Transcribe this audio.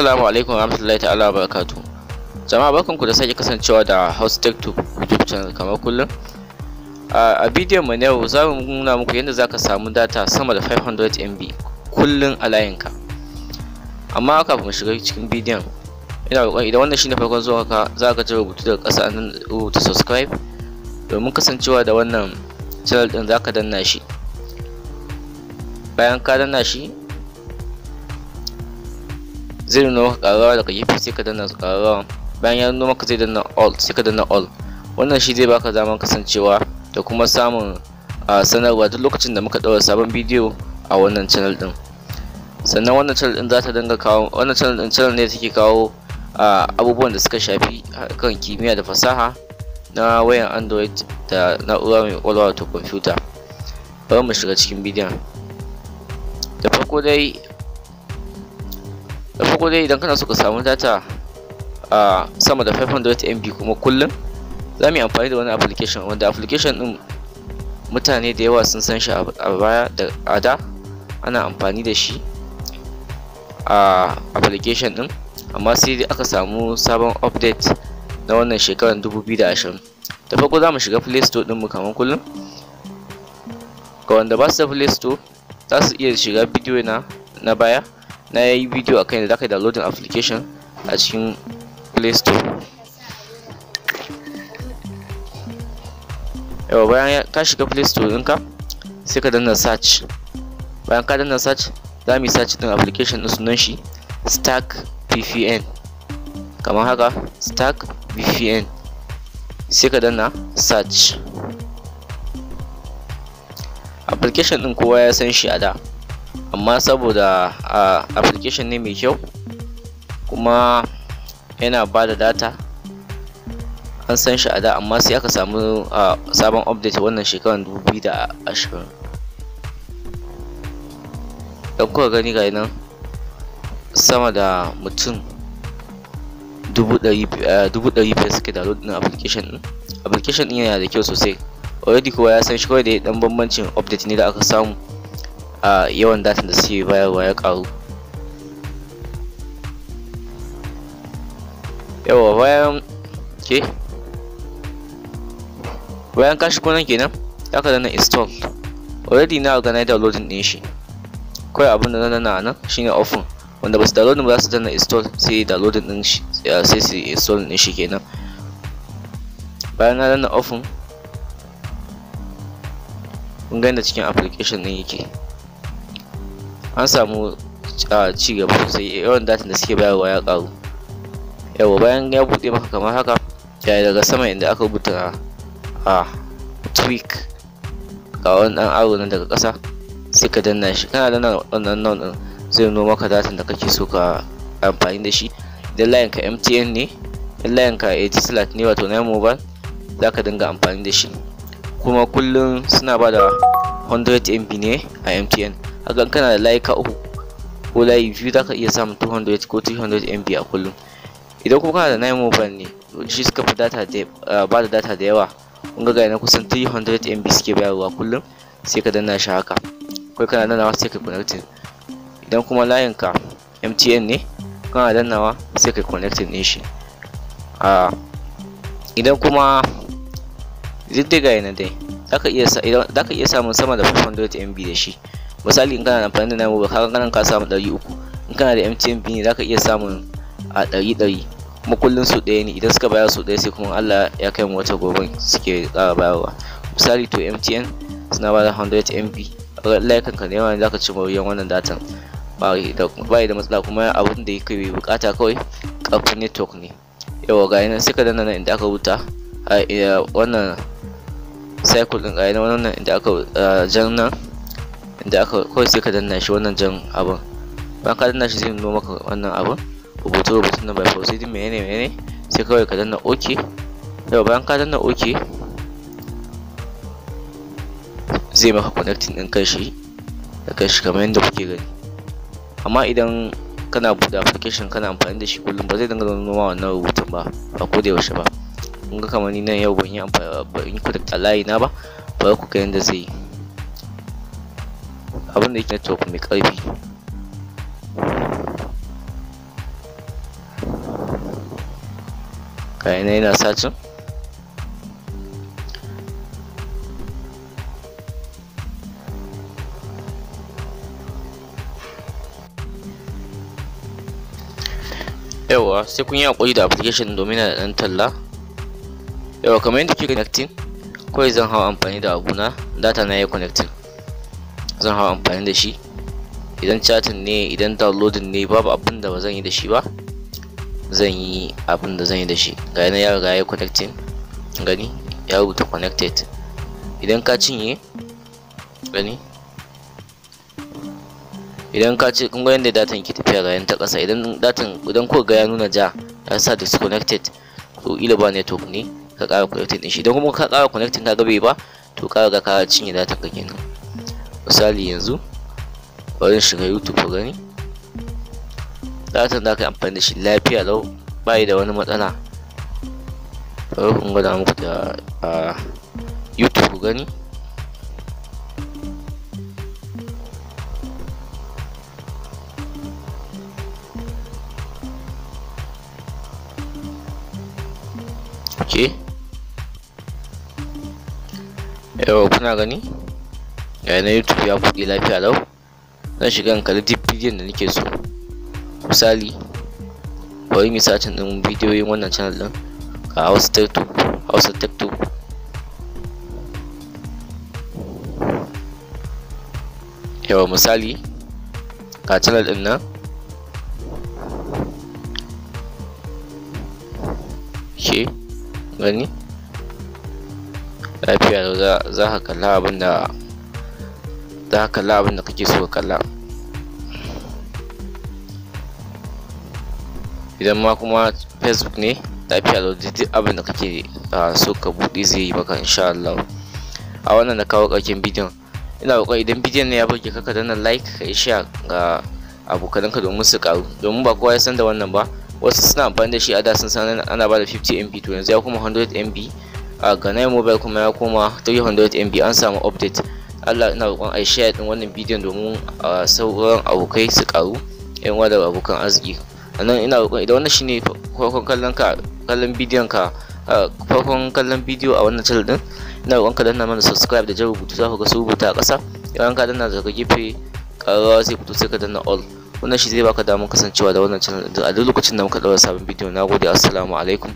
Assalamu alaikum warahmatullahi ta'ala wabarakatuh. Jama'a barkanku da sake kasancewa da House Tech Tube YouTube channel kamar kullum. A bidiyon mu na yau za mu nuna muku yadda zaka samu data sama da 500 MB kullum a layinka. Amma kafin mu shiga cikin bidiyon, ina roƙon idan wannan shine farkon zuwa ka, za ka ji rubutu daga ƙasa nan rubuta subscribe domin kasancewa da wannan channel din, zaka danna shi. Bayan ka danna shi, zai nuna maka ƙararrawa daga gefe, sai ka danna ƙararrawa. Bayan ya nuna maka, zai danna all, sai ka danna all. Wannan shi zai baka damar kasancewa da kuma samun sanarwa duk lokacin da muka ɗaura sabon bidiyo a wannan channel din. Sannan wannan channel din za ta dinga kawo, wannan channel din channel ne take kawo abubuwan da suka shafi kan kimiyya da fasaha na wayan Android da na'ura mai ƙwaƙwalwa, wato kwamfuta. Bari mu shiga cikin bidiyon. Da farko dai, idan kana so ka samu data a sama da 500 MB kuma kullum, za mu yi amfani da wani application, wanda application din mutane da yawa sun san shi a baya da a da ana amfani da shi a application din, amma sai dai aka samu sabon update na wannan shekarar 2020. Da farko za mu shiga Play Store din mu kamar kullum. Ga wanda ba su da Play Store, za su iya shiga bidiyo na baya, na yi bidiyo akan yadda zaka yi downloading application a cikin Play Store. Yawa, bayan ka shiga Play Store ɗinka, sai ka danna search. Bayan ka danna search, za mu yi search ɗin application ɗin, sunan shi Stack VPN, kamar haka, Stack VPN, sai ka danna search. Application ɗin kowa ya san shi a da, amma saboda application ne mai kyau kuma yana ba da data, an san shi a da, amma sai aka samu sabon update wannan shekarar 2020. Da kuka gani, ga nan sama da mutum 500,000 suke download ɗin application ɗin. Application ɗin yana da kyau sosai, already kowa ya san shi, kawai da dan bambancin update ne da aka samu, a yawan datan da suke bayarwa ya karu. Yawa, bayan ka shigo nan kenan, zaka danna install. Already na riga na yi downloading din shi, kawai abin da na danna a nan shine open. Wanda ba su downloading ba, za su danna install, sai downloading din shi, sai su install din shi kenan. Bayan na danna open, kun ga yadda cikin application din yake. An samu ci gaba sosai, yawan datan da suke bayarwa ya karu. Yawa, bayan ya buɗe maka kamar haka, ya daga sama inda aka rubuta a tweak, ga wani ɗan arrow nan daga ƙasa, sai ka danna shi. Kana danna wannan nan ɗin, zai nuno maka datan da kake so ka amfani da shi. Idan layin ka MTN ne, idan layin ka Etisalat ne, wato 9 Mobile, za ka dinga amfani da shi. Kuma kullum suna ba da 100 MB ne a MTN. Haka kana da layuka uku ko layi biyu, za ka iya samun 200 ko 300 MB a kullum. Idan kuma kana da 9 Mobile ne, shi suka fi data da ba da data da yawa. Kun ga ga kusan 300 MB suke bayarwa kullum, sai ka danna shi haka kai, kana dannawa sai ka connecting. Idan kuma layin ka MTN ne, kana dannawa sai ka connecting din shi. A idan kuma duk dai ga nan dai, zaka iya samun sama da 500 MB da shi. Misali, in kana amfani da 9 Mobile, kaga nan ka samu 300. In kana da MTN ne, zaka iya samun a ɗari ɗari, kuma kullum su ɗaya ne. Idan suka bayar su ɗaya, sai kuma Allah ya kai mu wata gobe suke ƙara bayarwa. Misali to MTN suna bada 100 MB, layukan ka da yawa ne, zaka ci moriyar wannan datan, ba da matsala. Kuma abin da yake bukata kawai ƙarfin network ne. Yawa, ga nan sai ka danna nan inda aka rubuta wannan circle din, ga nan wannan inda aka jan nan, inda aka kawai, sai ka danna shi, wannan jan abin. Bayan ka danna shi, zai nuno maka wannan abin, rubutu rubutun nan, by proceeding menene menene, sai kawai ka danna OK. Yau, bayan ka danna OK, zai maka connecting din kanshi da kanshi kamar yadda kuke gani. Amma idan kana buɗe application kana amfani da shi kullum, ba zai dinga nuna ma wannan rubutun ba, ba ko da yaushe ba. Kun ga kamar ni nan yau ban yi amfani, ban yi connect a layi na ba. Bari ku ga yadda zai yi. Abin da yake network mai ƙarfi. Ga yana searching. Yawwa, sai kun yi haƙuri da application domin yana da ɗan talla. Yawwa, kamar yadda kuke connecting, kawai zan hau amfani da abuna, data na yi connecting, zan hau amfani da shi. Idan chatting ne, idan downloading ne, babu abin da ba zan yi da shi ba, zan yi abin da zan yi da shi. Ga yana ya riga ya yi connecting, gani ya rubuta connected. Idan ka cinye, gani idan ka ce, kun ga yadda datan ke tafiya, ga yan ta ƙasa. Idan datan, idan kuka ga ya nuna ja, ya sa disconnected, to ila ba network ne, ka ƙara connecting din shi. Idan kuma ka ƙara connecting ka ga bai ba, to ka riga ka cinye datan ka kenan. Misali yanzu bari in shiga YouTube ku gani. Datan za ka yi amfani da shi lafiya lau, ba yi da wani matsala. Bari in gwada muku da YouTube ku gani. Ok, yawwa, kuna gani, ga na YouTube ya buɗe lafiya lau. Zan shiga in kalli duk bidiyon da nake so. Misali bari mu yi searching ɗin bidiyoyin wannan channel ɗin, ga Hausa Tech Tube, Hausa Tech Tube. Yawwa, misali ga channel ɗin nan. Ok, gani lafiya lau, za ka kalla abin da za ka kalla, abin da kake so ka kalla. Idan ma kuma Facebook ne, lafiya lau, duk abin da kake so ka buɗe zai yi maka insha Allah. A wannan na kawo ƙarshen bidiyon. Ina roƙon idan bidiyon ne ya burge ka, ka danna like, ka yi share ga abokananka domin su ƙaru, domin ba kowa ya san da wannan ba. Wasu suna amfani da shi a da, sun san ana bada 50 MB, to yanzu ya koma 100 MB. A ga 9 Mobile kuma ya koma 300 MB, an samu update. Allah, ina roƙon a share din wannan bidiyon domin sauran abokai su ƙaru, yan uwa da abokan arziki. Sannan ina roƙon idan wannan shine farkon kallon ka, kallon bidiyon ka, farkon kallon bidiyo a wannan channel din, ina roƙon ka danna mana subscribe da jan rubutu, za ku ga su rubuta a ƙasa. Idan ka danna daga gefe, ƙararrawa zai fito, sai ka danna all. Wannan shi zai baka damar kasancewa da wannan channel a duk lokacin da muka ɗaura sabon bidiyo. Nagode, assalamu alaikum.